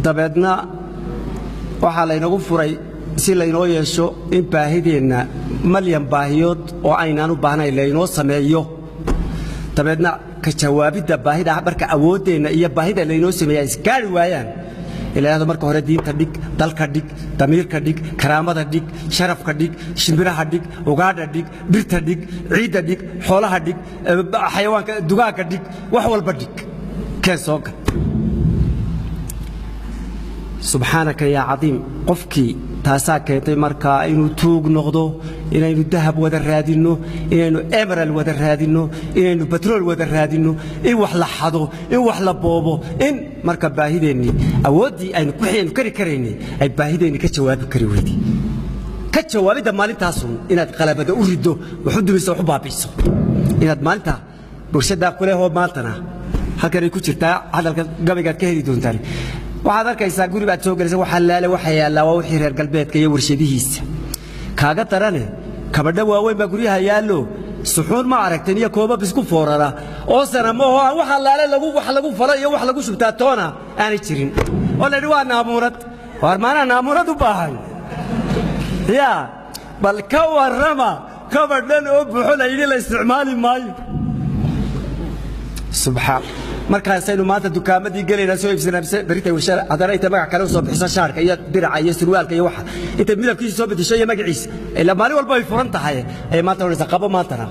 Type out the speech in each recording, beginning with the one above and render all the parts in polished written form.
Dabeedna waxaa laynagu furay si laynoo yeesho in baahideenna malyan baahiyood oo aynaan u baahnayn laynoo sameeyo. Dabeedna ka jawaabidda baahida marka awooddeenna iyo baahida laynoo sameeya isgaari waayaan, ilaahdo marka hore diinta dhig, dalka dhig, damiirka dhig, karaamada dhig, sharafka dhig, shimbiraha dhig, ugaadha dhig, dhirta dhig, ciidda dhig, xoolaha dhig, xayawaanka dugaagga dhig, wax walba dhig, keen soo gal. Subxaanaka yaa cadiim. Qofkii taasaa keentay markaa inuu tuug noqdo, inaynu dahab wada raadinno, inaynu emeral wada raadinno, inaynu batrool wada raadinno, in wax la xado, in wax la boobo, in marka baahideennii awooddii aynu wixii kari karaynay ay baahideennii ka jawaabi kari weyday. Ka jawaabidda maalintaasun inaad qalabada u riddo, wax u dumiso, wax u baabi'iso, inaad maalintaa bulshadaa kulehoo maantana halkanay ku jirtaa hadalka gabaygaad ka heli doontaan. Waxaad arkaysaa guri baad soo gelaysa, waxa laale waxa yaallaa waa wixii reer galbeedka iyo warshadihiisa. Kaaga darane kabadho waaweyn baa guryaha yaallo, suxuun ma aragteen iyo koobab isku foorara oo sana ma oho aan waxa laale lagu wax lagu falo iyo wax lagu shubtaa toona aanay jirin, oo la yidhi waa naamuunad. Waar maanaa naamuunad u baahan yaa? Bal ka warrama kabadhan oo buuxo la yidhi la isticmaali maayo. Subxaan. Markaasaynu maanta dukaamadii gelaynaa, soo iibsanaa mise beritay washa haddana intay magac kale u soo bixiso shaarka iyo diraca iyo surwaalka iyo waxa intay midabkiisa soo bedesho iyo magaciisa, ilaa maalin walba ay furan tahay, ayay maanta odhanaysaa qabo maantana.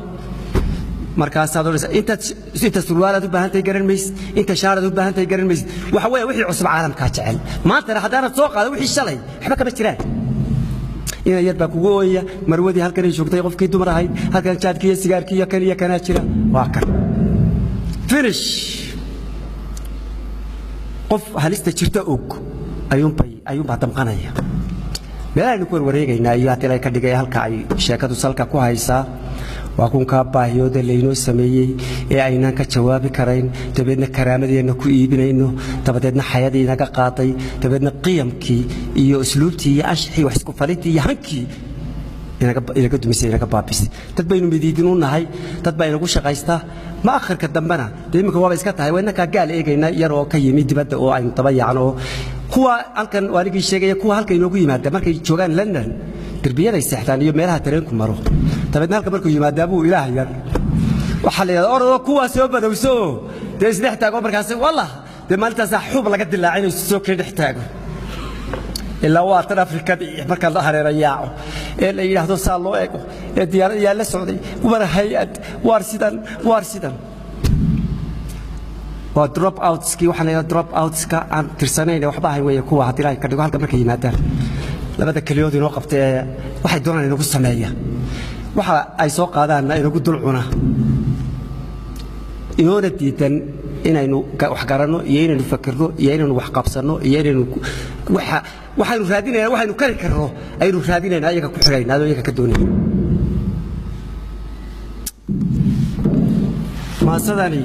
Markaasaad odhanaysaa intaad inta surwaalaad u baahan tahay garan maysid, inta shaaraad u baahan tahay garan maysid. Waxa weeye wixii cusub caalamkaa jecel maantana haddaanad soo qaado wixii shalay waxba kama jiraan. Ina yar baa kugu ooyaya, marwadii halkanay joogtay, qofkii dumar ahayd halkan jaadkii iyo sigaarkii iyo kan iyo kanaa jira, waa kan finish. Qof halista jirta og ayuunbay ayuunbaa damqanaya. Meelahaynu ku warwareegaynaa iyo haddii lay ka dhigay halka ay sheekadu salka ku haysaa waa kunkaa baahiyooda laynoo sameeyey ee aynaan ka jawaabi karayn, dabeedna karaamadeenna ku iibinayno, dabadeedna xayadii inaga qaaday, dabeedna qiyamkii iyo usluubtii iyo anshaxii wax isku falintii iyo hankii inaga dumisay, inaga baabisay. Dad baynu midiidin u nahay, dad baa inagu shaqaystaa. Ma akhirka dambena dee iminka waaba iska tahay waa innakaa gaal eegayna yar oo ka yimi dibadda oo aynu daba yaacno, oo kuwa halkan waa anigii sheegaya, kuwa halka inoogu yimaada markay joogaan London derbiyaday seexdaan iyo meelaha tareenku maro. Dabeedna halka markuu yimaadaa buu ilaah yar waxaa la yidhahdaa orodoo kuwaa soo badowso oo dee isdhex taago. Markaas wallah dee maalintaasaa xuub laga dilaacay inuu soo keen dhex taago, ilaa waa tan Afrikadii marka la hareera yaaco ee la yidhaahdo saa loo eego ee diyaarad yaa la socday, war hay-ad, waar sidan, waar sidan. Waa drop outskii, waxaa la yidhahdaa drop outska aan tirsanayn ee waxba ahayn weeye kuwa haddii ilaahay ka dhigo halka markay yimaadaan labada keliyood inoo qabta ee waxay doonaan inagu sameeya, waxa ay soo qaadaanna inagu dul cuna, inoona diidan inaynu wax garanno iyo inaynu fakirno iyo inaynu wax qabsanno iyo inaynu waxa waxaynu raadinayna waxaynu kari karno ayaynu raadinayna, iyaga ku xidhayna adoo iyaga ka doonayna. Maasadani